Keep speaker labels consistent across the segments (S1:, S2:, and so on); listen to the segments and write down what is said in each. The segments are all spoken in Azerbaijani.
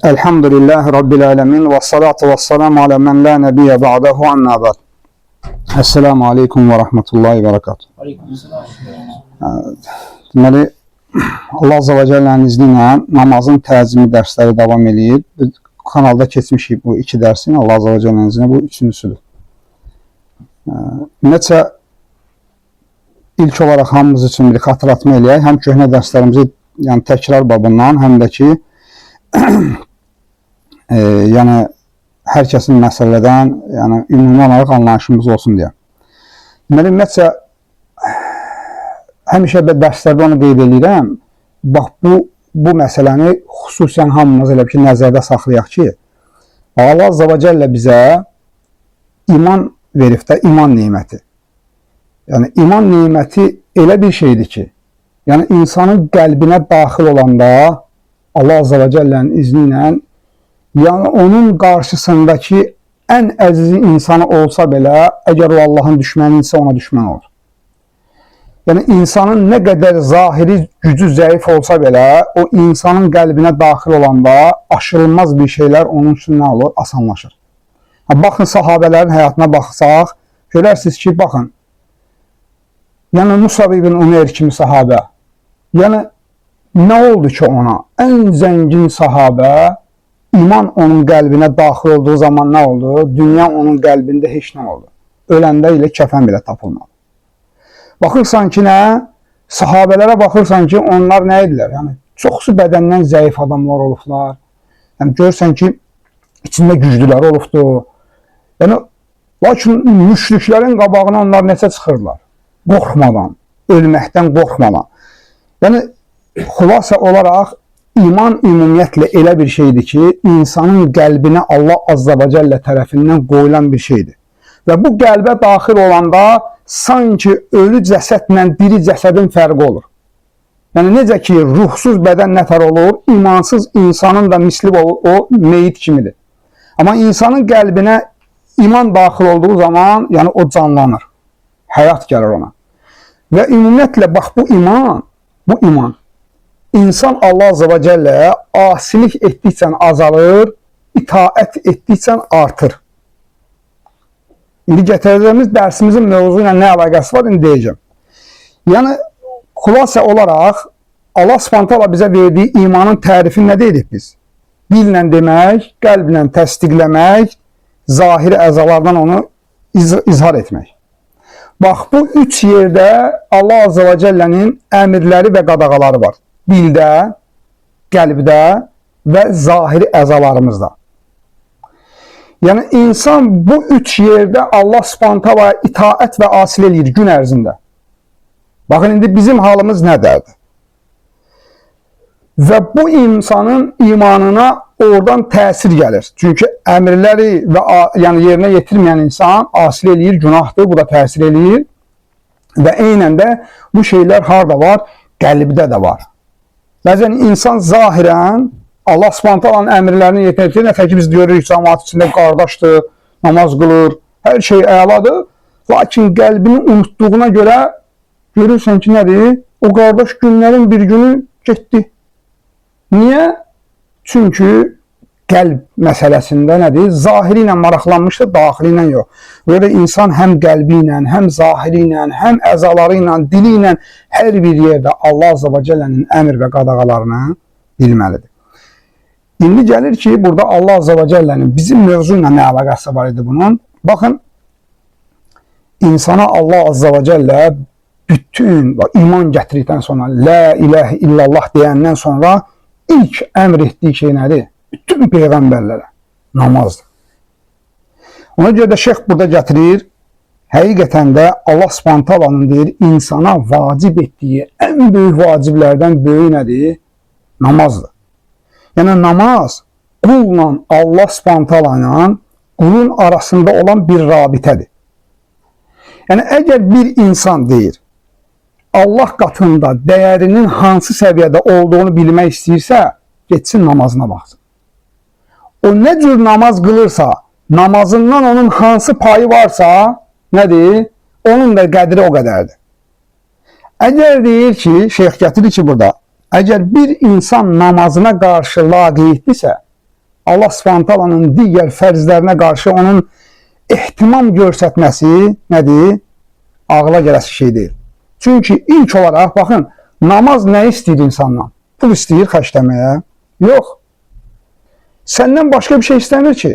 S1: Elhamdülillahi Rabbil alemin və salatu və selamu alə mən la nəbiyyə ba'dahu əmmə bəd. Esselamu aleykum və rəhmətullahi və bərəkatuhu. Deməli, Allah Azza və Cəllənin izni ilə namazın təzimi dərsləri davam eləyir. Biz kanalda keçmişik bu iki dərsin. Allah Azza və Cəllənin izni ilə bu üçüncüsüdür. Ümumiyyətcə, ilk olaraq hamımız üçün bir xatırlatma eləyək. Həm köhnə dərslərimizi yəni təkrar babından, həm də ki yəni hər kəsin məsələdən, yəni ümumi olaraq anlayışımız olsun deyə. Deməli, ümumiyyətcə həmişə də dərslərdə onu qeyd eləyirəm. Bax bu məsələni xüsusən hamımız elə ki nəzərdə saxlayaq ki, Allah Azza və Cəllə bizə iman verib də, iman neməti. Yəni iman neməti elə bir şeydir ki, yəni insanın qəlbinə daxil olanda Allah Azza və Cəllənin izni ilə, yəni onun qarşısındakı ən əziz insanı olsa belə, əgər o Allahın düşməni isə ona düşmən olur. Yəni insanın nə qədər zahiri gücü zəif olsa belə, o insanın qəlbinə daxil olanda aşırılmaz bir şeylər onun üçün nə olur? Asanlaşır. Ha, baxın sahabələrin həyatına baxsaq, görərsiniz ki, baxın, yəni Musab ibn Umeyr kimi sahabə, yəni nə oldu ki ona? Ən zəngin sahabə, iman onun qəlbinə daxil olduğu zaman nə oldu? Dünya onun qəlbində heç nə oldu. Öləndə ilə kəfən belə tapılmadı. Baxırsan ki, nə? Sahabələrə baxırsan ki, onlar nə idilər? Yəni, çoxsu bədəndən zəif adamlar olublar. Yəni, görürsən ki, içində güclülər olubdu. Yəni, lakin müşriklərin qabağına onlar necə çıxırlar? Qorxmadan, ölməkdən qorxmadan. Yəni, xülasə olaraq, iman ümumiyyətlə elə bir şeydir ki, insanın qəlbinə Allah Azza və Cəllə tərəfindən qoyulan bir şeydir. Və bu qəlbə daxil olanda sanki ölü cəsədlə diri cəsədin fərqi olur. Yəni necə ki, ruhsuz bədən nətər olur, imansız insanın da misli olur, o meyit kimidir. Amma insanın qəlbinə iman daxil olduğu zaman, yəni o canlanır. Həyat gəlir ona. Və ümumiyyətlə bax bu iman, insan Allah Azza və Cəlləyə asilik etdikcə azalır, itaət etdikcə artır. İndi gətirəcəyimiz dərsimizin mövzu ilə nə əlaqəsi var, indi deyəcəm. Yəni, xülasə olaraq, Allah Subhanahu taala bizə verdiyi imanın tərifini nə deyirik biz? Dillə demək, qəlblə təsdiqləmək, zahiri əzalardan onu izhar etmək. Bax, bu üç yerdə Allah Azza və Cəllənin əmirləri və qadağaları var. Dildə, qəlbdə və zahiri əzalarımızda. Yəni, insan bu üç yerdə Allah Subhanahu taala itaət və asil eləyir gün ərzində. Baxın, indi bizim halımız nədərdir? Və bu insanın imanına oradan təsir gəlir. Çünki əmirləri və yəni yerinə yetirməyən insan asil eləyir, günahdır, bu da təsir eləyir. Və eynən də bu şeylər harada var? Qəlbdə də var. Bəzən insan zahirən Allah Subhanahu taalanın əmrlərini yerinə yetirir. Nə ki biz görürük cəmaət içində qardaşdır, namaz qılır, hər şey əladır. Lakin qəlbini unutduğuna görə görürsən ki, nədir? O qardaş günlərin bir günü getdi. Niyə? Çünki qəlb məsələsində nədir? Zahiri ilə maraqlanmışdır, daxili ilə yox. Belə insan həm qəlbi ilə, həm zahiri ilə, həm əzaları ilə, dili ilə hər bir yerdə Allah Azza və Cəllənin əmr və qadağalarını bilməlidir. İndi gəlir ki, burada Allah Azza və Cəllənin bizim mövzu ilə nə əlaqəsi var idi bunun? Baxın, insana Allah Azza və Cəllə bütün iman gətirdikdən sonra, La ilahə illallah deyəndən sonra ilk əmr etdiyi şey nədir? Bütün peyğəmbərlərə namazdır. Ona görə də şeyx burada gətirir, həqiqətən də Allah Subhanahu taalanın deyir, insana vacib etdiyi ən böyük vaciblərdən böyüyü nədir? Namazdır. Yəni namaz qulla Allah Subhanahu taala ilə qulun arasında olan bir rabitədir. Yəni əgər bir insan deyir, Allah qatında dəyərinin hansı səviyyədə olduğunu bilmək istəyirsə, getsin namazına baxsın. O nə cür namaz qılırsa, namazından onun hansı payı varsa, nədir? Onun da qədri o qədərdir. Əgər deyir ki, şeyx gətirir ki burada, əgər bir insan namazına qarşı laqeyddirsə, Allah Subhanahu taalanın digər fərzlərinə qarşı onun ehtimam göstərməsi nədir? Ağla gələsi şey deyil. Çünki ilk olaraq baxın, namaz nə istəyir insandan? Pul istəyir xərcləməyə? Yox. Səndən başqa bir şey istəmir ki.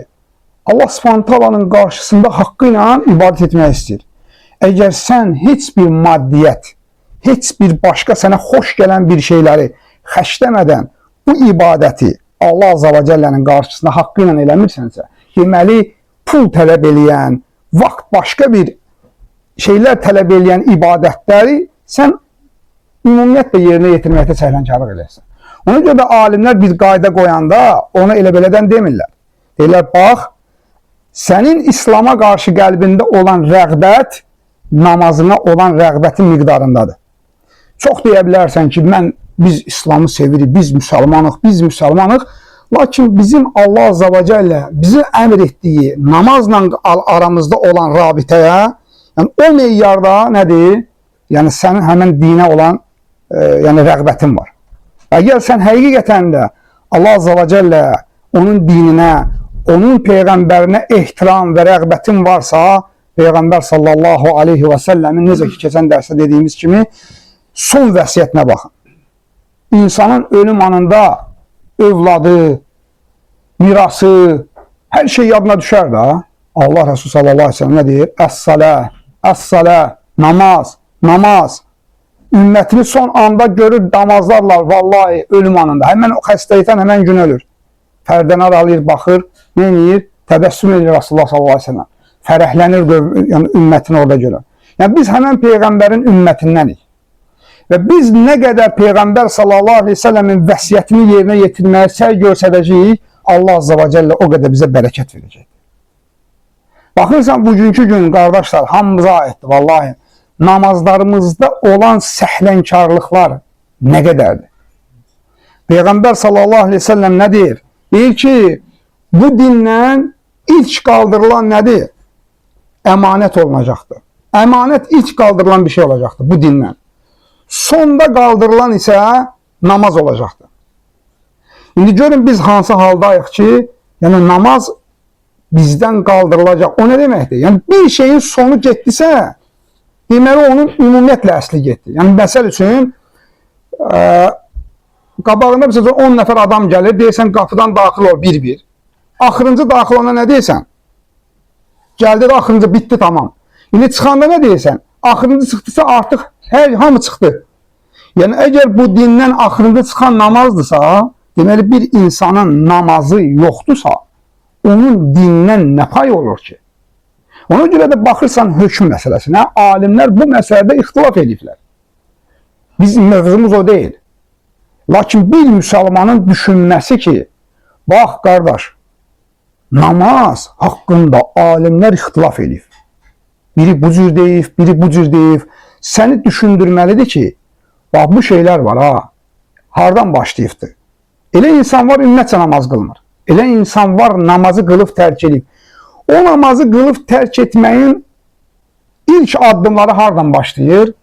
S1: Allah Subhanahu taalanın qarşısında haqqı ilə ibadət etmək istəyir. Əgər sən heç bir maddiyyət, heç bir başqa sənə xoş gələn bir şeyləri xərcləmədən bu ibadəti Allah Azza və Cəllənin qarşısında haqqı ilə eləmirsənsə, deməli pul tələb eləyən, vaxt başqa bir şeylər tələb eləyən ibadətləri sən ümumiyyətlə yerinə yetirməkdə səhlənkarlıq eləyirsən. Ona görə də alimlər bir qayda qoyanda ona elə belədən demirlər. Deyirlər, bax, sənin İslam'a qarşı qəlbində olan rəğbət namazına olan rəğbətin miqdarındadır. Çox deyə bilərsən ki, biz İslamı sevirik, biz müsəlmanıq, biz müsəlmanıq. Lakin bizim Allah Azza və Cəllə bizi əmr etdiyi namazla aramızda olan rabitəyə, yəni o meyarda nədir? Yəni sənin həmin dinə olan yəni rəğbətin var. Əgər sən həqiqətən də Allah Azza və Cəllə, onun dininə, onun peyğəmbərinə ehtiram və rəğbətin varsa, Peyğəmbər sallallahu aleyhi və səlləmin necə ki keçən dərsdə dediyimiz kimi son vəsiyyətinə baxın. İnsanın ölüm anında övladı, mirası, hər şey yadına düşər də. Allah Resulü sallallahu aleyhi ve sellem nə deyir? Əs-salə, əs-salə, namaz, namaz. Ümmətini son anda görür namazlarla, vallahi ölüm anında. Həmən o xəstəlikdən həmən gün ölür. Pərdəni aralayır, baxır, nə edir? Təbəssüm edir Rasulullah sallallahu aleyhi ve sellem. Fərəhlənir, yəni ümmətini orada görür. Yəni biz həmən Peyğəmbərin ümmətindənik. Və biz nə qədər Peyğəmbər sallallahu aleyhi ve sellemin vəsiyyətini yerinə yetirməyə səy göstərəcəyik, Allah Azza və Cəllə o qədər bizə bərəkət verəcək. Baxırsan, bugünkü gün, qardaşlar, hamımıza aiddir, vallahi. Namazlarımızda olan səhlənkarlıqlar nə qədərdir? Peyğəmbər sallallahu aleyhi ve sellem nə deyir? Deyir ki, bu dindən ilk qaldırılan nədir? Əmanət olunacaqdır. Əmanət ilk qaldırılan bir şey olacaqdır bu dindən. Sonda qaldırılan isə namaz olacaqdır. İndi görün biz hansı haldayıq ki, yəni namaz bizdən qaldırılacaq. O nə deməkdir? Yəni bir şeyin sonu getdisə, deməli onun ümumiyyətlə əsli getdi. Yəni məsəl üçün qabağında məsəl üçün 10 nəfər adam gəlir, deyirsən qapıdan daxil ol bir-bir. Axırıncı daxil olana nə deyirsən? Gəldi də axırıncı bitdi tamam. İndi çıxanda nə deyirsən? Axırıncı çıxdısa artıq hamı çıxdı. Yəni əgər bu dindən axırıncı çıxan namazdırsa, deməli bir insanın namazı yoxdursa, onun dindən nə pay olur ki? Ona görə də baxırsan hökm məsələsinə, alimlər bu məsələdə ixtilaf ediblər. Bizim mövzumuz o deyil. Lakin bir müsəlmanın düşünməsi ki, bax qardaş, namaz haqqında alimlər ixtilaf edib. Biri bu cür deyib, biri bu cür deyib. Səni düşündürməlidir ki, bax bu şeylər var ha, hardan başlayıbdır? Elə insan var, ümumiyyətcə namaz qılmır. Elə insan var, namazı qılıb tərk edib. O namazı qılıb tərk etməyin ilk addımları hardan başlayır?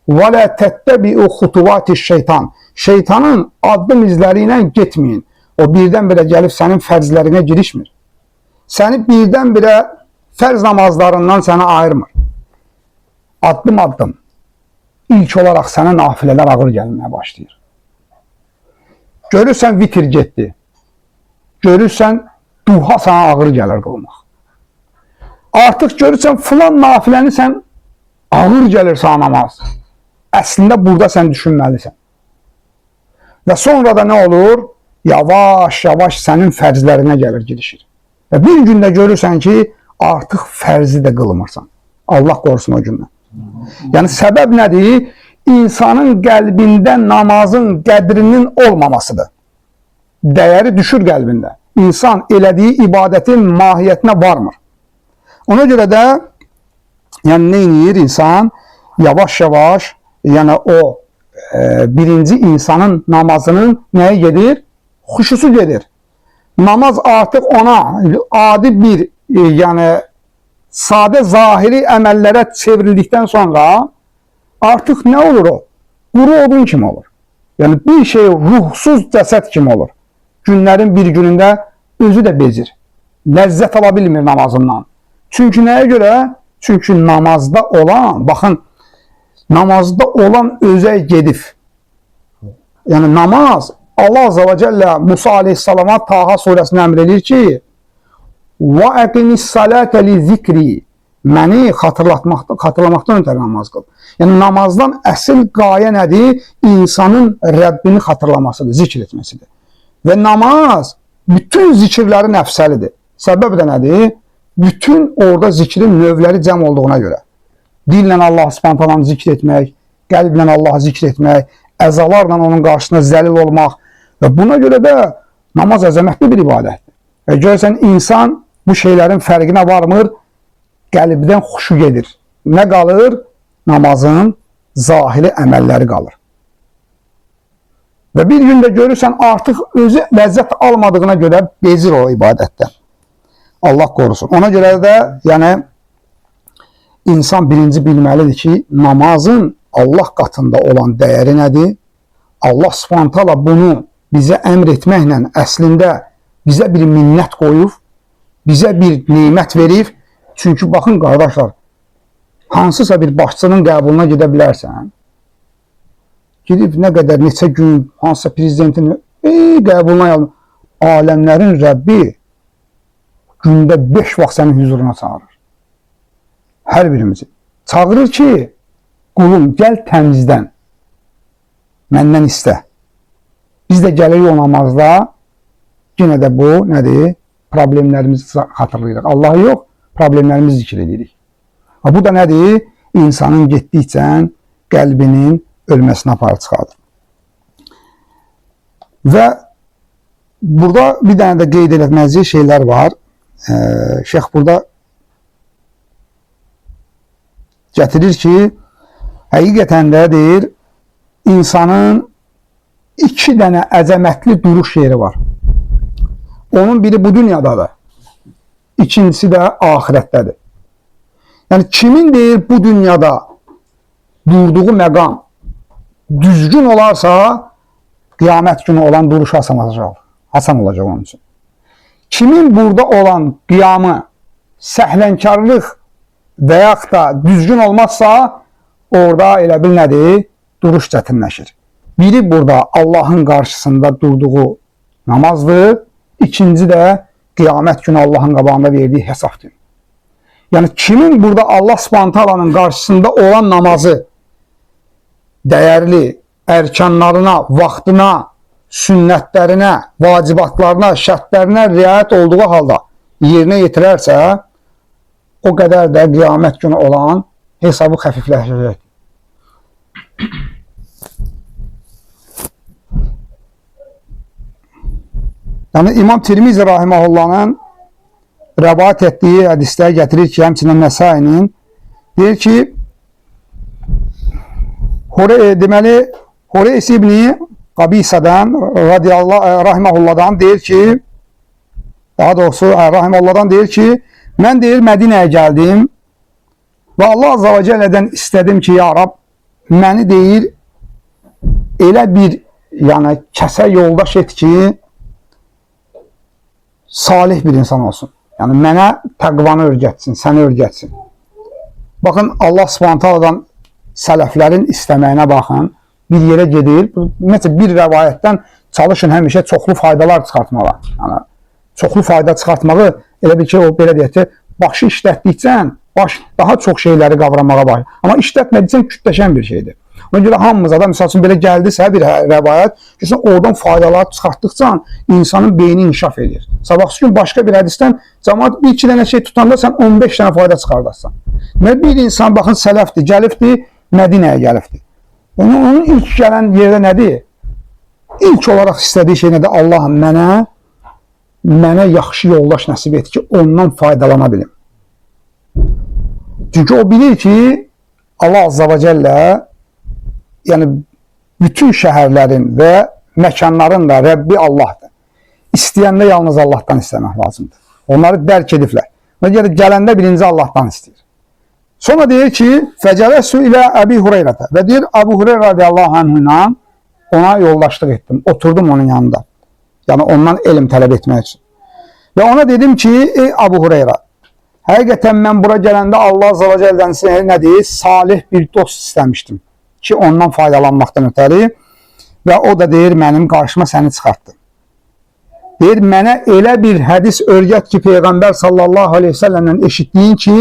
S1: وَلَا تَتَّبِعُوا خُطُوَاتِ الشَّيْطَانِ. Şeytanın addım izləri ilə getməyin. O birdən-birə gəlib sənin fərzlərinə girişmir. Səni birdən-birə fərz namazlarından səni ayırmır. Addım addım. İlk olaraq sənə nafilələr ağır gəlməyə başlayır. Görürsən vitir getdi. Görürsən duha sənə ağır gəlir qılmaq. Artıq görürsən filan nafiləni sən ağır gəlir sənə namaz. Əslində burada sən düşünməlisən. Və sonra da nə olur? Yavaş yavaş sənin fərzlərinə gəlir girişir. Və bir gündə görürsən ki, artıq fərzi də qılmırsan. Allah qorusun o gündən. Yəni səbəb nədir? İnsanın qəlbində namazın qədrinin olmamasıdır. Dəyəri düşür qəlbində. İnsan elədiyi ibadətin mahiyyətinə varmır. Ona görə də yəni nə edir insan? Yavaş-yavaş yəni o birinci insanın namazının nəyə gedir? Xuşusu gedir. Namaz artıq ona adi bir yəni sadə zahiri əməllərə çevrildikdən sonra artıq nə olur o? Quru odun kimi olur. Yəni bir şey ruhsuz cəsəd kimi olur. Günlərin bir günündə Özü də bezir. Ləzzət ala bilmir namazından. Çünki nəyə görə? Çünki namazda olan, baxın, namazda olan özə gedib. Yəni namaz Allah Azza və Cəllə Musa aleyhissalama Taha surəsində əmr edir ki: "Və əqimis salate li zikri." Məni xatırlamaqdan ötəri namaz qıl. Yəni namazdan əsl qayə nədir? İnsanın Rəbbini xatırlamasıdır, zikr etməsidir. Və namaz bütün zikirlərin əfsəlidir. Səbəb də nədir? Bütün orada zikrin növləri cəm olduğuna görə. Dillə Allah Subhanahu taalanı zikr etmək, qəlblə Allahı zikr etmək, əzalarla onun qarşısında zəlil olmaq və buna görə də namaz əzəmətli bir ibadətdir. Və görürsən insan bu şeylərin fərqinə varmır, qəlbdən xuşu gedir. Nə qalır? Namazın zahiri əməlləri qalır. Və bir gün də görürsən artıq özü ləzzət almadığına görə bezir o ibadətdən. Allah qorusun. Ona görə də yəni insan birinci bilməlidir ki, namazın Allah qatında olan dəyəri nədir? Allah Subhanahu taala bunu bizə əmr etməklə əslində bizə bir minnət qoyub, bizə bir nemət verib. Çünki baxın qardaşlar, hansısa bir başçının qəbuluna gedə bilərsən. Gedib nə qədər neçə gün hansısa prezidentin qəbuluna aləmlərin Rəbbi gündə 5 vaxt sənin hüzuruna çağırır. Hər birimizi. Çağırır ki, qulum gəl təmizdən, məndən istə. Biz də gəlirik o namazda, yenə də bu nədir? Problemlərimizi xatırlayırıq. Allahı yox, problemlərimizi zikr edirik. Ha, bu da nədir? İnsanın getdikcə qəlbinin ölməsinə aparıb çıxardır. Və burada bir dənə də qeyd etməliyik şeylər var. Şeyx burada gətirir ki, həqiqətən də deyir, insanın 2 dənə əzəmətli duruş yeri var. Onun biri bu dünyadadır. İkincisi də axirətdədir. Yəni kimin deyir bu dünyada durduğu məqam düzgün olarsa, qiyamət günü olan duruşu asan olacaq. Asan olacaq onun üçün. Kimin burada olan qiyamı səhlənkarlıq və yaxud da düzgün olmazsa, orada elə bil nədir? Duruş çətinləşir. Biri burada Allahın qarşısında durduğu namazdır, ikinci də qiyamət günü Allahın qabağında verdiyi hesabdır. Yəni kimin burada Allah Subhanahu taalanın qarşısında olan namazı dəyərli ərkanlarına, vaxtına, sünnətlərinə, vacibatlarına, şərtlərinə riayət olduğu halda yerinə yetirərsə, o qədər də qiyamət günü olan hesabı xəfifləşəcək. Yəni İmam Tirmizi rahiməhullahın rəvayət etdiyi hədisdə gətirir ki, həmçinin Nəsainin deyir ki, deməli Hureys ibni Qabisadan radiyallahu rahiməhullahdan deyir ki, daha doğrusu rahiməhullahdan deyir ki, mən deyir Mədinəyə gəldim və Allah azza və cəllədən istədim ki, ya Rab, məni deyir elə bir yəni kəsə yoldaş et ki, salih bir insan olsun. Yəni mənə təqvanı öyrətsin, səni öyrətsin. Baxın Allah Subhanahu taaladan sələflərin istəməyinə baxın. Bir yerə gedir. Ümumiyyətcə bir rəvayətdən çalışın həmişə çoxlu faydalar çıxartmağa. Yəni çoxlu fayda çıxartmağı elə bil ki, o belə deyək ki, başı işlətdikcə baş daha çox şeyləri qavramağa başlayır. Amma işlətmədikcə kütləşən bir şeydir. Ona görə hamımıza da misal üçün belə gəldisə bir rəvayət, ki, oradan faydalar çıxartdıqca insanın beyni inkişaf edir. Sabahsı gün başqa bir hədisdən cəmaət bir iki dənə şey tutanda sən 15 dənə fayda çıxardarsan. Və bir insan baxın sələfdir, gəlibdir, Mədinəyə gəlibdir. Onun ilk gələn yerdə nədir? İlk olaraq istədiyi şey nədir? Allahım mənə yaxşı yoldaş nəsib et ki, ondan faydalana bilim. Çünki o bilir ki, Allah Azza və Cəllə yəni bütün şəhərlərin və məkanların da Rəbbi Allahdır. İstəyəndə yalnız Allahdan istəmək lazımdır. Onları dərk ediblər. Və gələndə birinci Allahdan istəyir. Sonra deyir ki, fəcələsü ilə Əbi Hüreyrətə və deyir Əbu Hüreyrə radiyallahu anhu ona yoldaşlıq etdim. Oturdum onun yanında. Yəni ondan elm tələb etmək üçün. Və ona dedim ki, ey Abu Hureyra, həqiqətən mən bura gələndə Allah Azza və Cəllədən sizə nədir? Salih bir dost istəmişdim ki, ondan faydalanmaqdan ötəri və o da deyir, mənim qarşıma səni çıxartdı. Deyir, mənə elə bir hədis öyrət ki, Peyğəmbər sallallahu aleyhi ve səlləmdən eşitdiyin ki,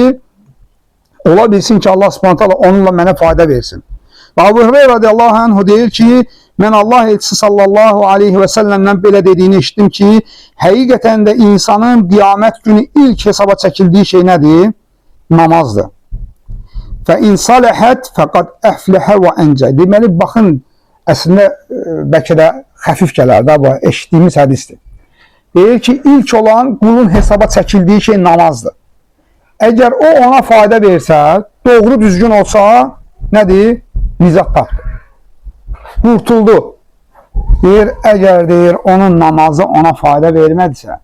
S1: ola bilsin ki, Allah subhanahu taala onunla mənə fayda versin. Və Abu Hureyra radiyallahu anhu deyir ki, mən Allah elçisi sallallahu aleyhi və səlləmdən belə dediyini eşitdim ki, həqiqətən də insanın qiyamət günü ilk hesaba çəkildiyi şey nədir? Namazdır. Fə in saləhət fəqad əfləhə və əncə. Deməli, baxın, əslində bəlkə də xəfif gələr də bu eşitdiyimiz hədisdir. Deyir ki, ilk olan qulun hesaba çəkildiyi şey namazdır. Əgər o ona fayda versə, doğru düzgün olsa, nədir? Nicat tapdı. Qurtuldu. Deyir, əgər deyir, onun namazı ona fayda vermədisə,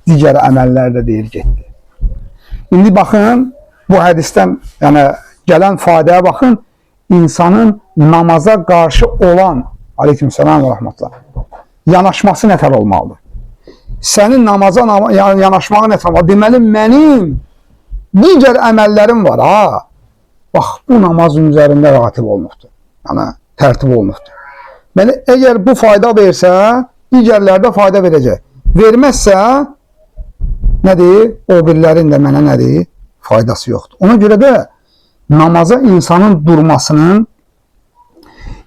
S1: digər əməllər də deyir, getdi. İndi baxın, bu hədisdən yəni, gələn faydaya baxın, insanın namaza qarşı olan, aleykümselam və rəhmətullah, yanaşması nətər olmalıdır? Sənin namaza yanaşmağı nətər olmalıdır? Deməli, mənim digər əməllərim var, ha. Bax, bu namazın üzərində ratib olunubdur. Yəni, tərtib olunubdur. Deməli, əgər bu fayda versə, digərlərdə fayda verəcək. Verməzsə, nədir? O birilərin də mənə nədir? Faydası yoxdur. Ona görə də namaza insanın durmasının,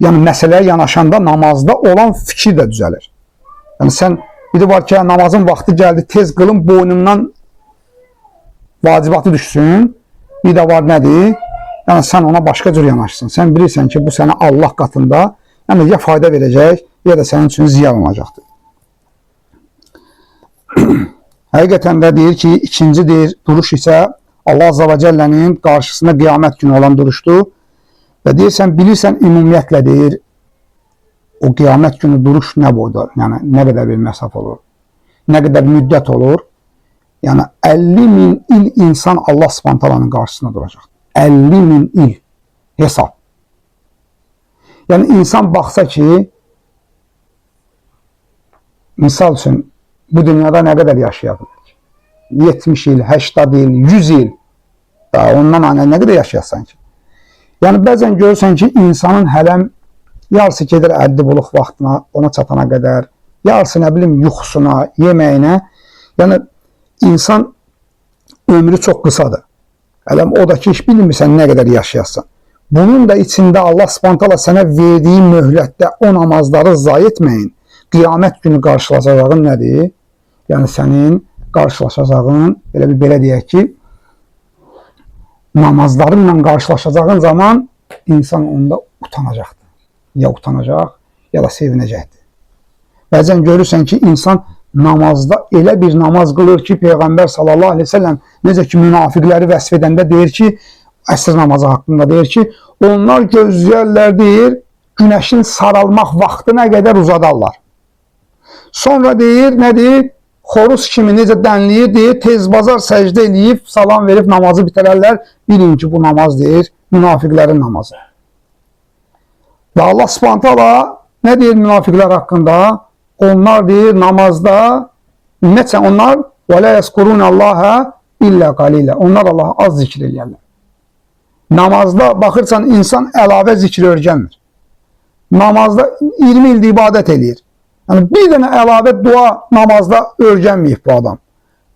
S1: yəni məsələyə yanaşanda namazda olan fikir də düzəlir. Yəni, sən biri var ki, namazın vaxtı gəldi, tez qılın, boynundan vacibatı düşsün. Bir də var nədir? Yəni, sən ona başqa cür yanaşsın. Sən bilirsən ki, bu sənə Allah qatında yəni, ya fayda verəcək, ya da sənin üçün ziyan olacaqdır. Həqiqətən də deyir ki, ikinci deyir, duruş isə Allah Azza və Cəllənin qarşısında qiyamət günü olan duruşdur. Və deyirsən, bilirsən, ümumiyyətlə deyir, o qiyamət günü duruş nə boyda, yəni nə qədər bir məsafə olur, nə qədər müddət olur. Yəni 50 min il insan Allah Subhanahu taalanın qarşısında duracaq. 50 min il hesab. Yəni insan baxsa ki, misal üçün bu dünyada nə qədər yaşaya bilər ki? 70 il, 80 il, 100 il. Daha ondan nə qədər yaşayasan ki? Yəni bəzən görürsən ki, insanın hələm yarısı gedir əddi buluq vaxtına, ona çatana qədər, yarısı nə bilim yuxusuna, yeməyinə. Yəni insan ömrü çox qısadır. Hələm o da ki, heç bilmirsən nə qədər yaşayasan. Bunun da içində Allah Subhanahu taala sənə verdiyi möhlətdə o namazları zayi etməyin. Qiyamət günü qarşılaşacağın nədir? Yəni sənin qarşılaşacağın, belə bir belə deyək ki, namazlarınla qarşılaşacağın zaman insan onda utanacaqdır. Ya utanacaq, ya da sevinəcəkdir. Bəzən görürsən ki, insan namazda elə bir namaz qılır ki, Peyğəmbər sallallahu aleyhi ve sellem necə ki, münafiqləri vəsf edəndə deyir ki, əsr namazı haqqında deyir ki, onlar gözləyərlər, deyir, günəşin saralmaq vaxtına qədər uzadarlar. Sonra deyir, nə deyir? Xoruz kimi necə dənliyir, deyir, tez bazar səcdə eləyib, salam verib namazı bitirərlər. Bilin ki, bu namaz deyir, münafiqlərin namazı. Və Allah Subhanahu taala nə deyir münafiqlər haqqında? Onlar deyir, namazda, ümumiyyətlə onlar və la yezkurun Allaha illə qalilə. Onlar Allahı az zikr eləyərlər. Namazda baxırsan, insan əlavə zikr öyrənmir. Namazda 20 ildir ibadət eləyir. Yəni bir dənə əlavə dua namazda öyrənməyib bu adam.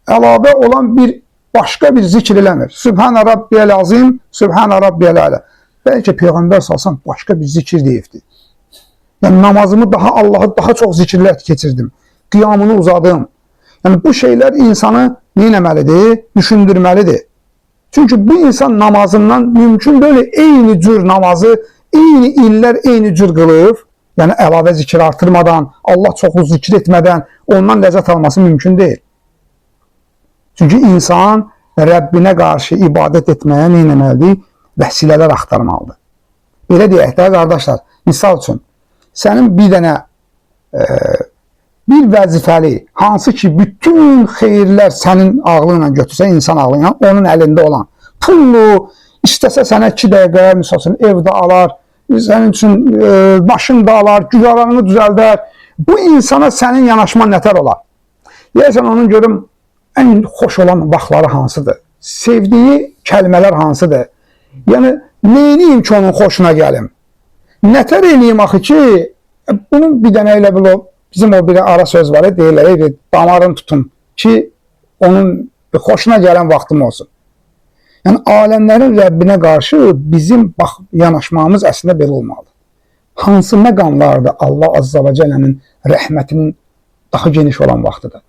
S1: Əlavə olan bir başqa bir zikr eləmir. Sübhana Rabbiyəl azim, Sübhana Rabbiyəl ələ. Bəlkə Peyğəmbər salsan başqa bir zikir deyibdi. Yəni namazımı daha Allahı daha çox zikirlər keçirdim. Qiyamını uzadım. Yəni bu şeylər insanı nə etməlidir? Düşündürməlidir. Çünki bu insan namazından mümkün deyil eyni cür namazı, eyni illər eyni cür qılıb, yəni əlavə zikir artırmadan, Allah çoxu zikr etmədən ondan ləzzət alması mümkün deyil. Çünki insan Rəbbinə qarşı ibadət etməyə nə etməlidir? Vəsilələr axtarmalıdır. Belə deyək də qardaşlar, misal üçün, sənin bir dənə bir vəzifəli, hansı ki bütün xeyirlər sənin ağlınla götürsə, insan ağlıyla, onun əlində olan pullu, istəsə sənə 2 dəqiqə, misal üçün, evdə alar, sənin üçün maşın da alar, güzaranını düzəldər. Bu insana sənin yanaşman nətər olar? Deyərsən, onun görüm, ən xoş olan vaxtları hansıdır? Sevdiyi kəlmələr hansıdır? Yəni, neyniyim ki, onun xoşuna gəlim? Nətər eləyim axı ki, bunun bir dənə elə bil o, bizim o bir ara söz var, deyirlər, damarını tutun ki, onun xoşuna gələn vaxtım olsun. Yəni, aləmlərin Rəbbinə qarşı bizim bax, yanaşmamız əslində belə olmalıdır. Hansı məqamlarda Allah Azza və Cəllənin rəhmətinin daha geniş olan vaxtıdır?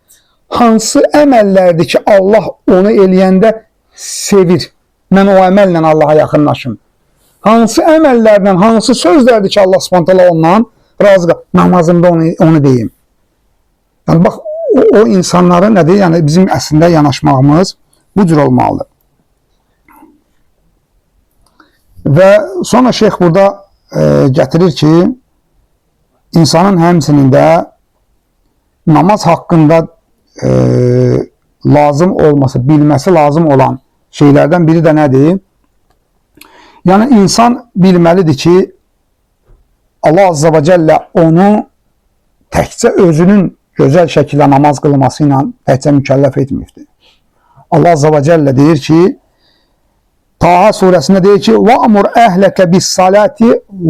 S1: Hansı əməllərdir ki, Allah onu eləyəndə sevir? Mən o əməllə Allaha yaxınlaşım. Hansı əməllərlə, hansı sözlərdir ki, Allah Subhanahu taala ondan razı qalır? Namazımda onu deyim. Yəni, bax, o insanların nədir? Yəni, bizim əslində yanaşmağımız bu cür olmalıdır. Və sonra şeyx burada gətirir ki, insanın həmçinin də namaz haqqında lazım olması, bilməsi lazım olan şeylərdən biri də nədir? Yəni, insan bilməlidir ki, Allah Azza və Cəllə onu təkcə özünün gözəl şəkildə namaz qılması ilə təkcə mükəlləf etməyibdir. Allah Azza və Cəllə deyir ki, Taha surəsində deyir ki, وَأْمُرْ أَهْلَكَ بِالصَّلَاةِ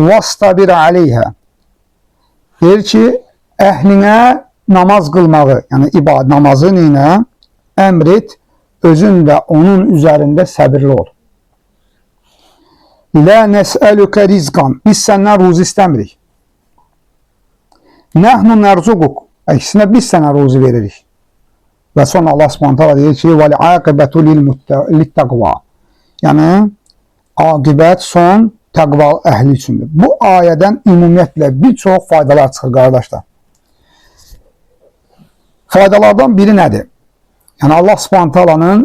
S1: وَاسْتَبِرْ عَلَيْهَا. Deyir ki, əhlinə namaz qılmağı, yəni ibadət namazı neyinə? Əmr et, özün də onun üzərində səbirli ol. Lə nəsəlükə rizqan. Biz səndən ruzi istəmirik. Nəhnu nərzuquq. Əksinə biz sənə ruzi veririk. Və sonra Allah Subhanahu taala deyir ki, vəl-aqibətu lit-təqva. Yəni, aqibət son təqva əhli üçündür. Bu ayədən ümumiyyətlə bir çox faydalar çıxır qardaşlar. Faydalardan biri nədir? Yəni, Allah Subhanahu taalanın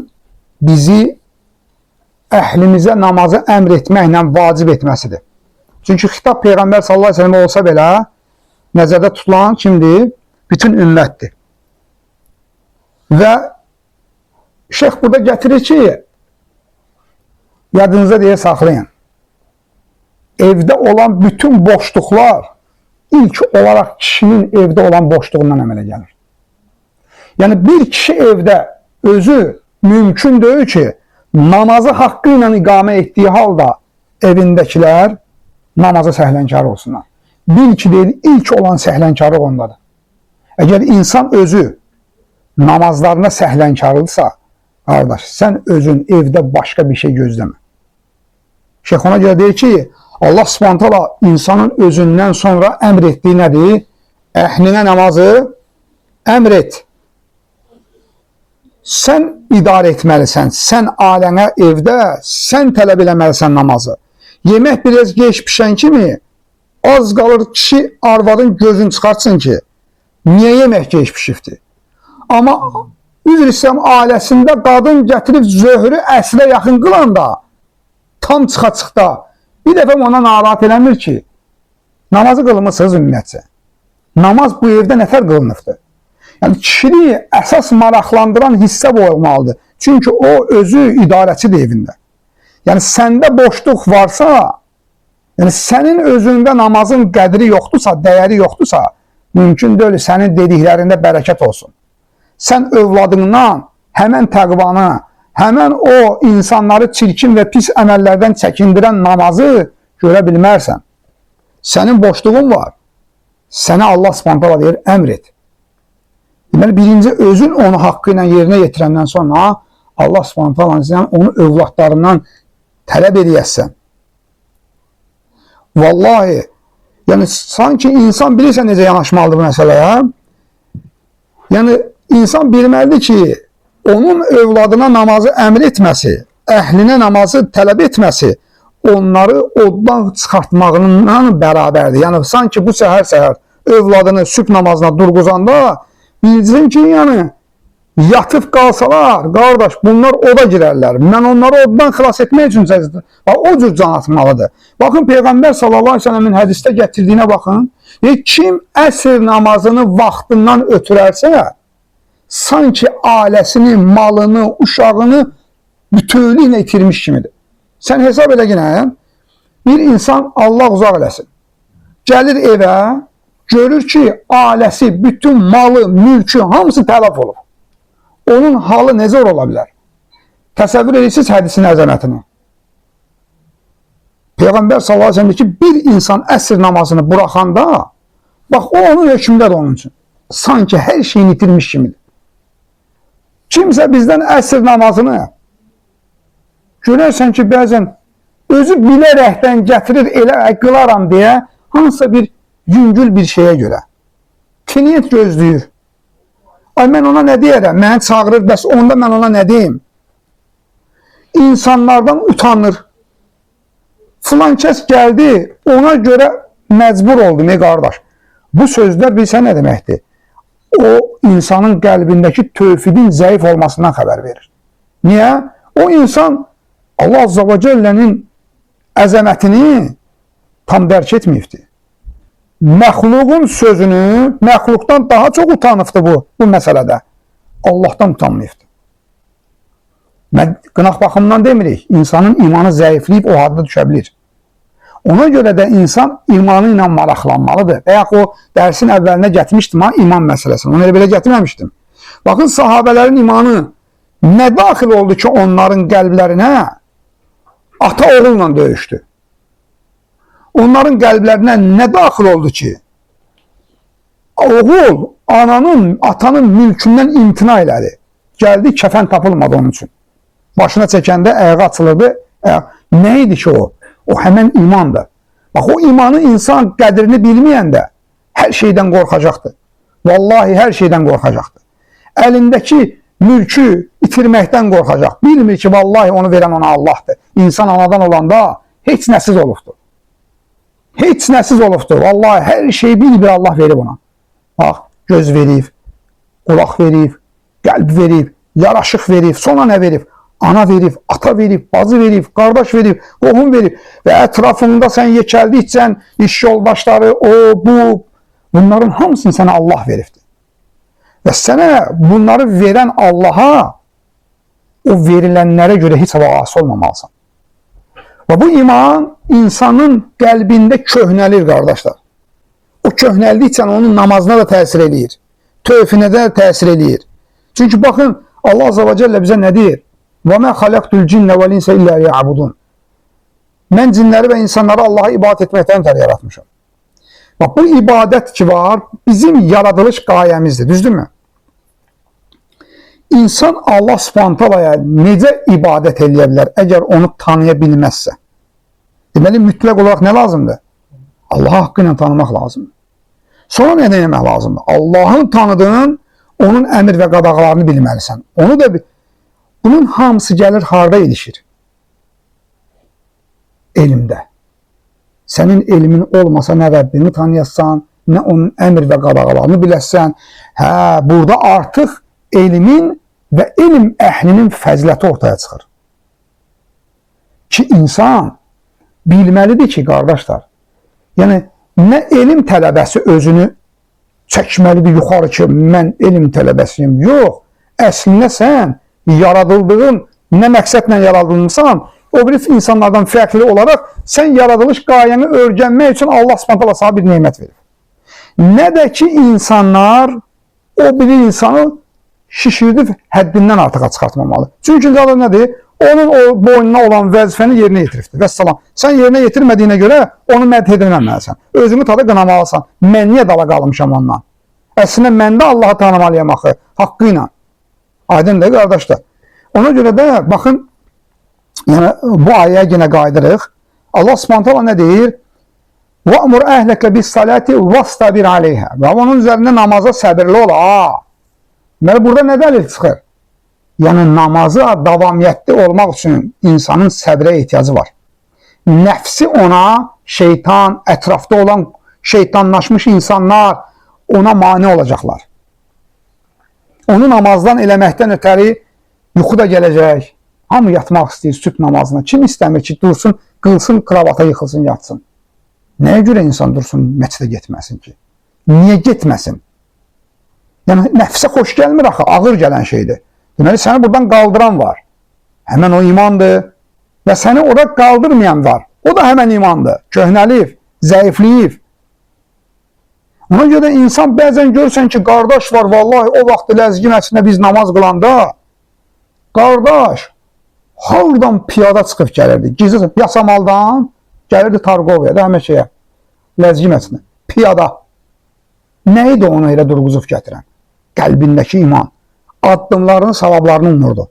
S1: bizi əhlimizə namazı əmr etməklə vacib etməsidir. Çünki xitab Peyğəmbər sallallahu əleyhi və səlləm olsa belə nəzərdə tutulan kimdir? Bütün ümmətdir. Və şeyx burada gətirir ki, yadınıza deyə saxlayın. Evdə olan bütün boşluqlar ilk olaraq kişinin evdə olan boşluğundan əmələ gəlir. Yəni, bir kişi evdə özü mümkün deyil ki, namazı haqqı ilə iqamə etdiyi halda evindəkilər namaza səhlənkarı olsunlar. Bil ki, deyil, ilk olan səhlənkarlıq ondadır. Əgər insan özü namazlarına səhlənkarlıdırsa, qardaş, sən özün evdə başqa bir şey gözləmə. Şeyx ona görə deyir ki, Allah Subhanahu taala insanın özündən sonra əmr etdiyi nədir? Əhlinə namazı əmr et. Sən idarə etməlisən, sən ailənə evdə, sən tələb eləməlisən namazı. Yemək biraz geç pişən kimi az qalır kişi arvadın gözünü çıxartsın ki, niyə yemək geç pişibdir? Amma üzr istəyirəm, ailəsində qadın gətirib zöhrü əsrə yaxın qılanda, tam çıxa-çıxda bir dəfə ona narahat eləmir ki, namazı qılmısınız ümumiyyətcə. Namaz bu evdə nətər qılınıbdır? Yəni, kişini əsas maraqlandıran hissə bu olmalıdır. Çünki o özü idarəçidir evində. Yəni, səndə boşluq varsa, yəni sənin özündə namazın qədri yoxdursa, dəyəri yoxdursa, mümkün deyil sənin dediklərində bərəkət olsun. Sən övladından həmən təqvanı, həmən o insanları çirkin və pis əməllərdən çəkindirən namazı görə bilmərsən. Sənin boşluğun var. Sənə Allah Subhanahu taala deyir, əmr et. Deməli, birinci özün onu haqqı ilə yerinə yetirəndən sonra Allah Subhanahu taala onu övladlarından tələb eləyəsən. Vallahi, yəni sanki insan bilirsən necə yanaşmalıdır bu məsələyə. Yəni, insan bilməlidir ki, onun övladına namazı əmr etməsi, əhlinə namazı tələb etməsi onları oddan çıxartmağından bərabərdir. Yəni, sanki bu səhər-səhər övladını sübh namazına durğuzanda bilsin ki, yəni, yatıb qalsalar, qardaş, bunlar oda girərlər. Mən onları oddan xilas etmək üçün səcdə. Bax, o cür can atmalıdır. Baxın, Peyğəmbər sallallahu əleyhi və səlləmin hədisdə gətirdiyinə baxın. Deyir, kim əsr namazını vaxtından ötürərsə, sanki ailəsini, malını, uşağını bütövlüklə itirmiş kimidir. Sən hesab elə yenə, bir insan Allah uzaq eləsin. Gəlir evə, görür ki, ailəsi, bütün malı, mülkü, hamısı tələf olub. Onun halı necə ola bilər? Təsəvvür edirsiniz hədisin əzəmətini. Peyğəmbər sallallahu əleyhi və səlləm deyir ki, bir insan əsr namazını buraxanda, bax o onun hökmündədir onun üçün. Sanki hər şeyini itirmiş kimidir. Kimsə bizdən əsr namazını görərsən ki, bəzən özü bilərəkdən gətirir, elə qılaram deyə hansısa bir yüngül bir şeyə görə. Klient gözləyir. Ay mən ona nə deyərəm? Məni çağırır, bəs onda mən ona nə deyim? İnsanlardan utanır. Filan kəs gəldi, ona görə məcbur oldum, ey qardaş. Bu sözlər bilsən nə deməkdir? O insanın qəlbindəki tövhidin zəif olmasından xəbər verir. Niyə? O insan Allah Azza və Cəllənin əzəmətini tam dərk etməyibdir. Məxluqun sözünü məxluqdan daha çox utanıbdır bu məsələdə. Allahdan utanmayıbdır. Mən qınaq baxımından demirik. İnsanın imanı zəifləyib o hadda düşə bilir. Ona görə də insan imanı ilə maraqlanmalıdır. Və yaxud o dərsin əvvəlinə gətirmişdim ha, iman məsələsini. Onu elə belə gətirməmişdim. Baxın, sahabələrin imanı nə daxil oldu ki, onların qəlblərinə ata oğulla döyüşdü. Onların qəlblərinə nə daxil oldu ki, oğul ananın, atanın mülkündən imtina elədi. Gəldi, kəfən tapılmadı onun üçün. Başına çəkəndə ayağı açılırdı. Nə idi ki o? O həmən imandır. Bax, o imanı insan qədrini bilməyəndə hər şeydən qorxacaqdır. Vallahi hər şeydən qorxacaqdır. Əlindəki mülkü itirməkdən qorxacaq. Bilmir ki, vallahi onu verən ona Allahdır. İnsan anadan olanda heç nəsiz olubdur. Heç nəsiz olubdur. Vallahi hər şeyi bir-bir Allah verib ona. Bax, göz verib, qulaq verib, qəlb verib, yaraşıq verib, sonra nə verib? Ana verib, ata verib, bacı verib, qardaş verib, qohum verib və ətrafında sən yekəldikcə iş yoldaşları, o, bu, bunların hamısını sənə Allah veribdir. Və sənə bunları verən Allaha o verilənlərə görə heç vaxt asi olmamalısan. Və bu iman insanın qəlbində köhnəlir, qardaşlar. O köhnəldikcə onun namazına da təsir eləyir, tövfinə də təsir eləyir. Çünki baxın, Allah Azza və Cəllə bizə nə deyir? وَمَا خَلَقْتُ الْجِنَّ وَالْاِنْسَ اِلَّا لِيَعْبُدُونَ. Mən cinləri və insanları Allaha ibadət etməkdən ötəri yaratmışam. Bax, bu ibadət ki var, bizim yaradılış qayəmizdir, düzdürmü? İnsan Allah Subhanahu taalaya necə ibadət eləyə bilər, əgər onu tanıya bilməzsə? Deməli, mütləq olaraq nə lazımdır? Allahı haqqı ilə tanımaq lazımdır. Sonra nə etmək lazımdır? Allahın tanıdığın, onun əmir və qadağalarını bilməlisən. Onu da bunun hamısı gəlir harda ilişir? Elmdə. Sənin elmin olmasa nə Rəbbini tanıyasan, nə onun əmr və qadağalarını biləsən. Hə, burada artıq elmin və elm əhlinin fəziləti ortaya çıxır. Ki, insan bilməlidir ki, qardaşlar, yəni nə elm tələbəsi özünü çəkməlidir yuxarı ki, mən elm tələbəsiyim. Yox, əslində sən yaradıldığın, nə məqsədlə yaradılmışsan, o biri insanlardan fərqli olaraq sən yaradılış qayəni öyrənmək üçün Allah Subhanahu taala sana bir nemət verir. Nə də ki, insanlar o biri insanı şişirdib həddindən artığa çıxartmamalı. Çünki nədir? Onun o boynuna olan vəzifəni yerinə yetiribdir. Vəssalam. Sən yerinə yetirmədiyinə görə onu mədh edilməməlisən. Özünü tada qınamalısan. Mən niyə dala qalmışam ondan? Əslində mən də Allahı tanımalıyam axı, haqqı ilə. Aydındır qardaşlar. Ona görə də baxın, yəni bu ayəyə yenə qayıdırıq. Allah Subhanahu taala nə deyir? وَأْمُرْ أَهْلَكَ بِالصَّلَاةِ وَاسْتَبِرْ عَلَيْهَا. Və onun üzərində namaza səbirli ol. Deməli, burada nə dəlil çıxır? Yəni, namaza davamiyyətli olmaq üçün insanın səbrə ehtiyacı var. Nəfsi ona, şeytan, ətrafda olan şeytanlaşmış insanlar ona mane olacaqlar. Onu namazdan eləməkdən ötəri yuxu da gələcək. Hamı yatmaq istəyir sübh namazına. Kim istəmir ki, dursun, qılsın, kravata yıxılsın, yatsın? Nəyə görə insan dursun, məscidə getməsin ki? Niyə getməsin? Yəni, nəfsə xoş gəlmir axı, ağır gələn şeydir. Deməli, səni buradan qaldıran var. Həmən o imandır. Və səni ora qaldırmayan var. O da həmən imandır. Köhnəlib, zəifləyib. Ona görə insan bəzən görsən ki, qardaş var, vallahi o vaxt Ləzgi məscidində biz namaz qılanda, qardaş, hardan piyada çıxıb gəlirdi? Gizli Yasamaldan gəlirdi Targovaya da, həmən şeyə, Ləzgi məscidinə, piyada. Nə idi onu elə durğuzub gətirən? Qəlbindəki iman. Addımlarını, savablarını umurdu.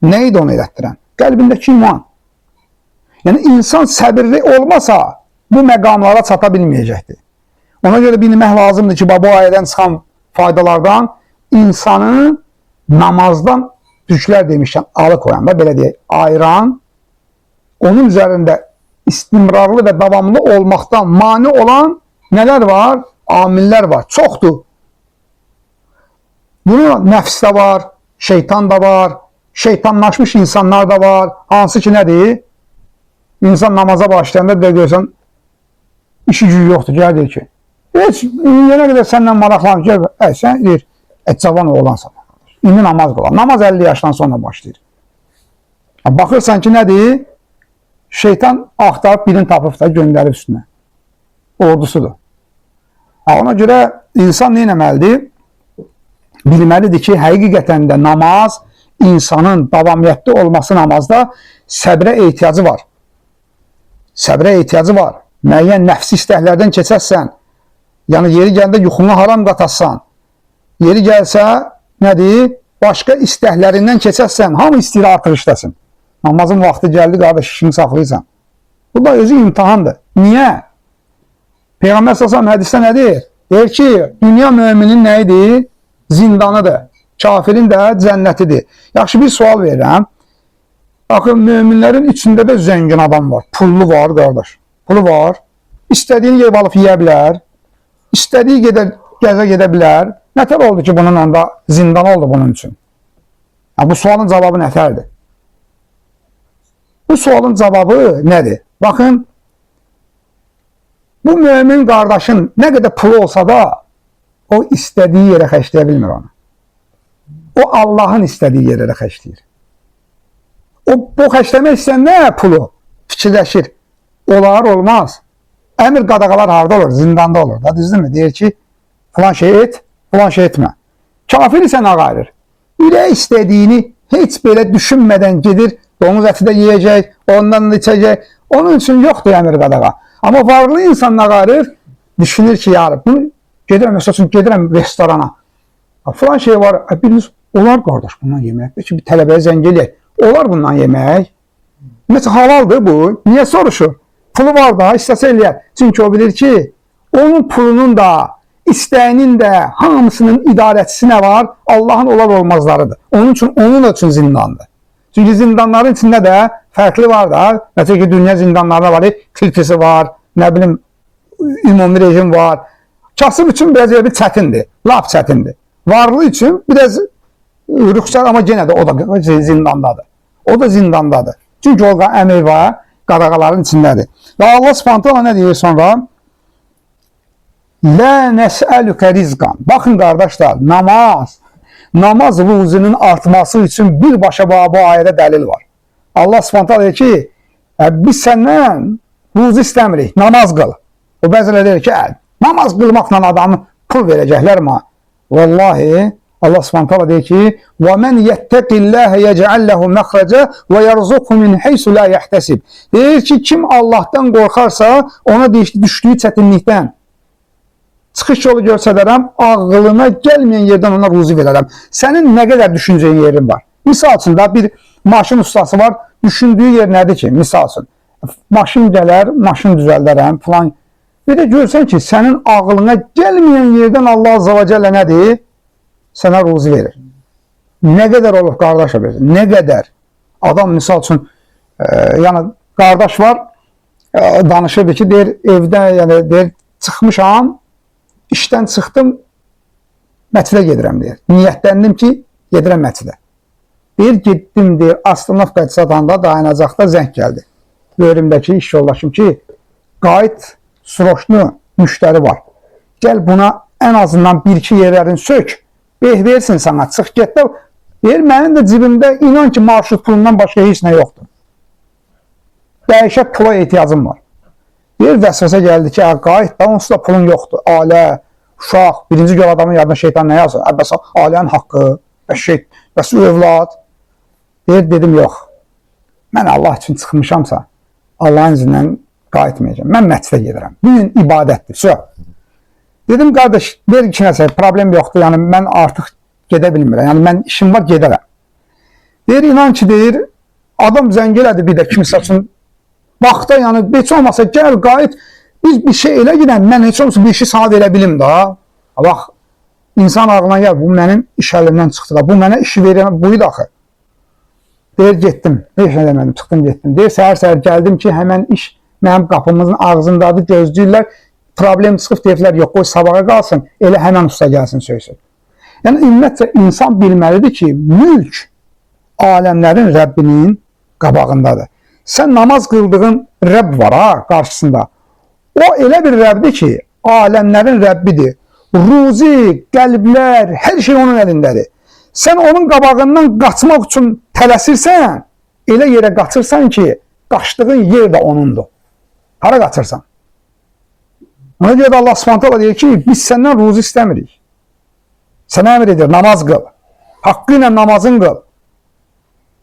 S1: Nə idi onu elətdirən? Qəlbindəki iman. Yəni, insan səbirli olmasa, bu məqamlara çata bilməyəcəkdir. Ona görə bilmək lazımdır ki, bu ayədən çıxan faydalardan insanı namazdan türklər demişkən alıkoyan da belə deyək, ayıran, onun üzərində istimrarlı və davamlı olmaqdan mane olan nələr var? Amillər var. Çoxdur. Bunu nəfs də var, şeytan da var, şeytanlaşmış insanlar da var. Hansı ki nədir? İnsan namaza başlayanda bir də görsən, işi gücü yoxdur. Gəl deyir ki, heç indiyənə qədər səndən maraqlanır. Gəl, sən deyir, cavan oğlansan. İndi namaz qılar. Namaz 50 yaşdan sonra başlayır. Baxırsan ki, nədir? Şeytan axtarıb birini tapıb da göndərib üstünə. Ordusudur. Ona görə insan nə etməlidir? Bilməlidir ki, həqiqətən də namaz insanın davamiyyətli olması namazda səbrə ehtiyacı var. Səbrə ehtiyacı var. Müəyyən nəfsi istəklərdən keçərsən, yəni yeri gələndə yuxunu haram qatasan, yeri gəlsə nədir? Başqa istəklərindən keçərsən, hamı istəyir artıq işləsin. Namazın vaxtı gəldi, qardaş, işini saxlayırsan. Bu da özü imtahandır. Niyə? Peyğəmbər sallallahu əleyhi və səlləm hədisdə nə deyir? Deyir ki, dünya müminin nə idi? Zindanıdır. Kafirin də cənnətidir. Yaxşı, bir sual verirəm. Baxın, möminlərin içində də zəngin adam var. Pullu var, qardaş. Pulu var. İstədiyini yerib alıb yeyə bilər. İstədiyi qədər gəzə gedə bilər. Nətər oldu ki, bunun onda zindan oldu bunun üçün? Yəni, bu sualın cavabı nətərdir? Bu sualın cavabı nədir? Baxın, bu mömin qardaşın nə qədər pulu olsa da, o istədiyi yerə xərcləyə bilmir onu. O Allahın istədiyi yerə xərcləyir. O, bu xərcləmək istəyən nə pulu? Fikirləşir. Olar, olmaz. Əmir qadağalar harada olur? Zindanda olur. Da, düzdürmü? Deyir ki, filan şey et, filan şey etmə. Kafir isə nə qayırır? Ürək istədiyini heç belə düşünmədən gedir, domuz əti də yeyəcək, ondan da içəcək. Onun üçün yoxdur əmir qadağa. Amma varlı insan nə qayırır? Düşünür ki, yarı, bunu gedirəm, məsəl üçün, gedirəm restorana. Filan şey var, biriniz, olar qardaş bundan yemək. Belki bir tələbəyə zəng eləyək. Olar bundan yemək. Məsələn, halaldır bu. Niyə soruşur? Pulu var da, istəsə eləyər. Çünki o bilir ki, onun pulunun da, istəyinin də, hamısının idarəçisi nə var? Allahın olar olmazlarıdır. Onun üçün, onun üçün zindandır. Çünki zindanların içində də fərqli var da. Məsələn ki, dünya zindanlarında var, filtrisi var, nə bilim, ümumi rejim var. Kasıb üçün biraz elə bir çətindir, lap çətindir. Varlı üçün biraz rüxsət, amma yenə də o da zindandadır. O da zindandadır. Çünki o əmir var, qadağaların içindədir. Və Allah Subhanahu taala nə deyir sonra? Lə nəsəlükə rizqan. Baxın qardaşlar, namaz ruzunun artması üçün birbaşa bu ayədə dəlil var. Allah Subhanahu taala deyir ki, biz səndən ruzu istəmirik, namaz qıl. O bəziləri deyir ki, namaz qılmaqla adamı pul verəcəklər mi? Vallahi Allah Subhanahu taala deyir ki, "Və men yettəqillaha yec'al lehu məxrəcə və yerzuqhu min haysu la yahtasib." Deyir ki, kim Allahdan qorxarsa, ona düşdüyü çətinlikdən çıxış yolu göstərərəm, ağlına gəlməyən yerdən ona ruzi verərəm. Sənin nə qədər düşüncəyin yerin var? Misal üçün da bir maşın ustası var, düşündüyü yer nədir ki? Misal üçün, maşın gələr, maşın düzəldərəm, filan. Bir də görsən ki, sənin ağlına gəlməyən yerdən Allah Azza və Cəllə nədir? Sənə ruzi verir. Nə qədər olub qardaşa belə? Nə qədər? Adam misal üçün, yəni qardaş var, danışırdı ki, deyir, evdə, yəni deyir, çıxmışam, işdən çıxdım, məscidə gedirəm, deyir. Niyyətləndim ki, gedirəm məscidə. Deyir, getdim, deyir, astanovka satanda dayanacaqda zəng gəldi. Böyrümdəki iş yoldaşım ki, qayıt, sroçlu müştəri var. Gəl buna ən azından bir-iki yerlərini sök, beh versin sana, çıx get də. Deyir, mənim də cibimdə inan ki, marşrut pulundan başqa heç nə yoxdur. Dəhşət pula ehtiyacım var. Deyir, vəsvəsə gəldi ki, qayıt da, onsuz da pulun yoxdur. Alə, Uşaq, birinci gör adamın yadına şeytan nə yazır? Bəs ailənin haqqı, bəs şey, bəs övlad. Deyir, dedim, yox. Mən Allah üçün çıxmışamsa, Allahın izindən qayıtmayacağam. Mən məscidə gedirəm. Bu gün ibadətdir. Sö. Dedim, qardaş, ver ki, nəsə, problem yoxdur. Yəni, mən artıq gedə bilmirəm. Yəni, mən işim var, gedərəm. Deyir, inan ki, deyir, adam zəng elədi bir də kimsə üçün. Vaxta, yəni, heç olmasa gəl, qayıt, biz bir şey elə gedən, mən heç olmasa bir işi sana verə bilim da. Bax, insan ağlına gəl, bu mənim iş əlimdən çıxdı da, bu mənə işi verən buydu axı. Deyir, getdim, heç nə demədim, çıxdım, getdim. Deyir, səhər-səhər gəldim ki, həmən iş mənim qapımızın ağzındadır, gözləyirlər, problem çıxıb, deyirlər, yox, qoy sabaha qalsın, elə həmən usta gəlsin, söysün. Yəni, ümumiyyətcə, insan bilməlidir ki, mülk aləmlərin Rəbbinin qabağındadır. Sən namaz qıldığın Rəbb var ha, qarşısında. O elə bir Rəbdir ki, aləmlərin Rəbbidir. Ruzi, qəlblər, hər şey onun əlindədir. Sən onun qabağından qaçmaq üçün tələsirsən, elə yerə qaçırsan ki, qaçdığın yer də onundur. Hara qaçırsan? Ona görə də Allah Subhanahu taala deyir ki, biz səndən ruzi istəmirik. Sənə əmr edir, namaz qıl. Haqqı ilə namazın qıl.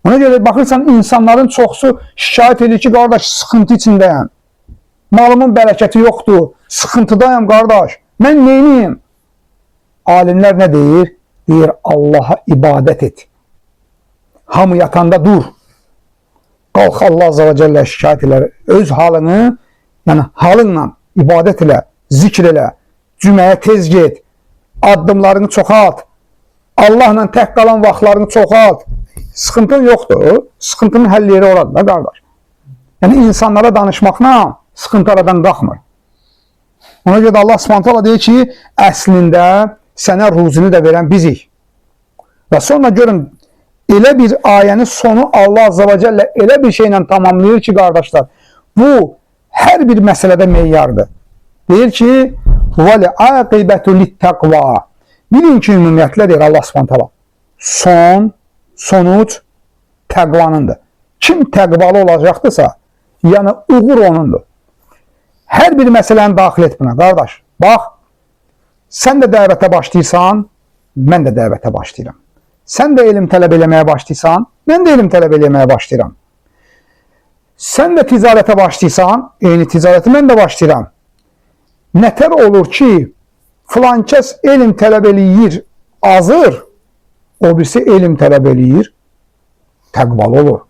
S1: Ona görə baxırsan, insanların çoxsu şikayət edir ki, qardaş, sıxıntı içindəyəm. Malımın bərəkəti yoxdur, sıxıntıdayam qardaş. Mən neyniyim? Alimlər nə deyir? Deyir, Allaha ibadət et. Hamı yatanda dur. Qalx Allah Azza və Cəllə şikayət elə. Öz halını, yəni halınla ibadət elə, zikr elə, cüməyə tez get, addımlarını çoxalt, Allahla tək qalan vaxtlarını çoxalt. Sıxıntın yoxdur. Sıxıntının həll yeri oradır da qardaş. Yəni insanlara danışmaqla sıxıntı aradan qalxmır. Ona görə də Allah Subhanahu taala deyir ki, əslində sənə ruzini də verən bizik. Və sonra görün, elə bir ayənin sonu Allah Azza və Cəllə elə bir şeylə tamamlayır ki, qardaşlar, bu hər bir məsələdə meyardır. Deyir ki, "Vəl aqibətu lit-təqva." Bilin ki, ümumiyyətlə deyir Allah Subhanahu taala, son, sonuc təqvanındır. Kim təqvalı olacaqdırsa, yəni uğur onundur. Hər bir məsələni daxil et buna, qardaş. Bax, sən də dəvətə başlayırsan, mən də dəvətə başlayıram. Sən də elm tələb eləməyə başlayırsan, mən də elm tələb eləməyə başlayıram. Sən də ticarətə başlayırsan, eyni ticarəti mən də başlayıram. Nətər olur ki, filan kəs elm tələb eləyir, azır, o birisi elm tələb eləyir, təqvalı olur.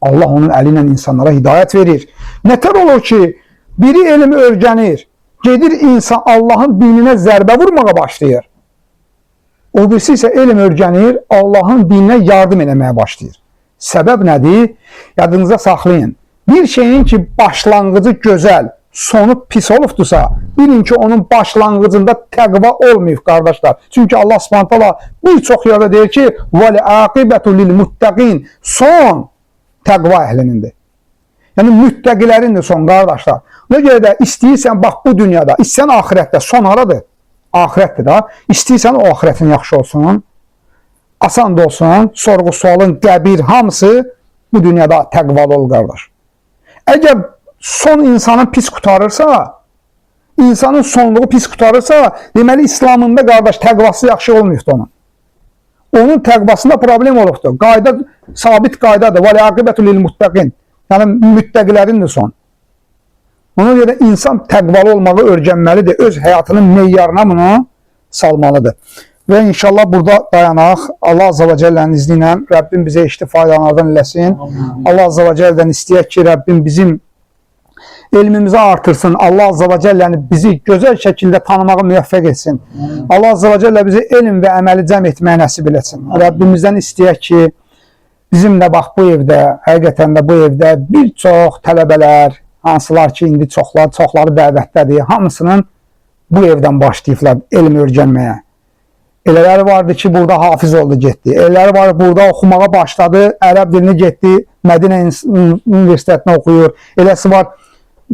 S1: Allah onun əli ilə insanlara hidayət verir. Nətər olur ki, biri elm öyrənir, gedir insan Allahın dininə zərbə vurmağa başlayır. O birisi isə elm öyrənir, Allahın dininə yardım eləməyə başlayır. Səbəb nədir? Yadınızda saxlayın. Bir şeyin ki, başlanğıcı gözəl, sonu pis olubdursa, bilin ki, onun başlanğıcında təqva olmayıb, qardaşlar. Çünki Allah Subhanahu taala bir çox yerdə deyir ki, "Vəl aqibətu lil muttaqin." Son təqva əhlinindir. Yəni müttəqilərindir son, qardaşlar. Ona görə də istəyirsən bax bu dünyada, istəyirsən axirətdə son haradır? Axirətdir da. İstəyirsən o axirətin yaxşı olsun, asan da olsun, sorğu sualın, qəbir hamısı bu dünyada təqvalı ol qardaş. Əgər son insanın pis qurtarırsa, insanın sonluğu pis qurtarırsa, deməli İslamında qardaş təqvası yaxşı olmayıbdır onun. Onun təqvasında problem olubdur. Qayda sabit qaydadır. Vəl aqibətu lil muttaqin. Yəni müttəqilərindir son. Ona görə insan təqvalı olmağı öyrənməlidir. Öz həyatının meyarına bunu salmalıdır. Və inşallah burada dayanaq. Allah Azza və Cəllənin izni ilə Rəbbim bizə eşitdi faydalardan eləsin. Allah Azza və Cəllədən istəyək ki, Rəbbim bizim elmimizi artırsın. Allah Azza və Cəlləni bizi gözəl şəkildə tanımağa müvəffəq etsin. Allah Azza və Cəllə bizi elm və əməli cəm etməyə nəsib eləsin. Rəbbimizdən istəyək ki, bizim də bax bu evdə, həqiqətən də bu evdə bir çox tələbələr, hansılar ki, indi çoxları dəvətdədir, hamısının bu evdən başlayıblar elm öyrənməyə. Elələri vardı ki, burada hafiz oldu, getdi. Elələri var, burada oxumağa başladı, ərəb dilini getdi, Mədinə Universitetini oxuyur. Eləsi var,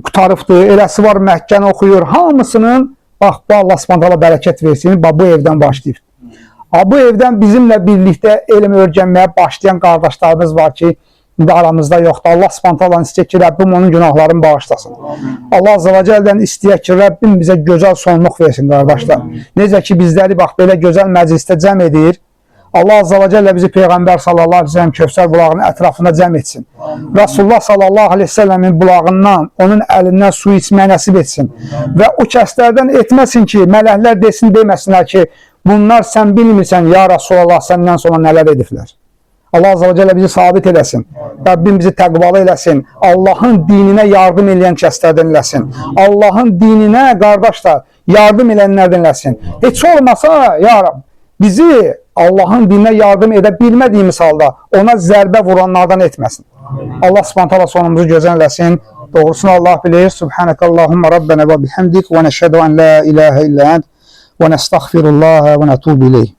S1: qutarıbdır, eləsi var, Məkkəni oxuyur. Hamısının, bax, bu Allah Subhanahu taala bərəkət versin, bax, bu evdən başlayıb. Ha, bu evdən bizimlə birlikdə elm öyrənməyə başlayan qardaşlarımız var ki, İndi aramızda yoxdur. Allah Subhanahu taalanın istəyək ki, Rəbbim onun günahlarını bağışlasın. Allah Azza və Cəllədən istəyək ki, Rəbbim bizə gözəl sonluq versin qardaşlar. Necə ki bizləri bax belə gözəl məclisdə cəm edir. Allah Azza və Cəllə bizi Peyğəmbər sallallahu əleyhi və səlləm Kövsər bulağının ətrafında cəm etsin. Rasulullah sallallahu əleyhi və səlləmin bulağından, onun əlindən su içməyi nəsib etsin. Və o kəslərdən etməsin ki, mələklər desin deməsinlər ki, bunlar sən bilmirsən ya Rasulullah səndən sonra nələr ediblər. Allah Azza və Cəllə bizi sabit eləsin. Rəbbim bizi təqvalı eləsin. Allahın dininə yardım eləyən kəslərdən eləsin. Allahın dininə qardaşlar yardım elənlərdən eləsin. Heç olmasa ya Rəbb bizi Allahın dininə yardım edə bilmədiyimiz halda ona zərbə vuranlardan etməsin. Allah Subhanahu taala sonumuzu gözəl eləsin. Doğrusunu Allah bilir. Subhanakallahumma rabbana və bihamdik və nəşhədu en la ilaha illə ent və nəstəğfirullaha və nətubu ileyh.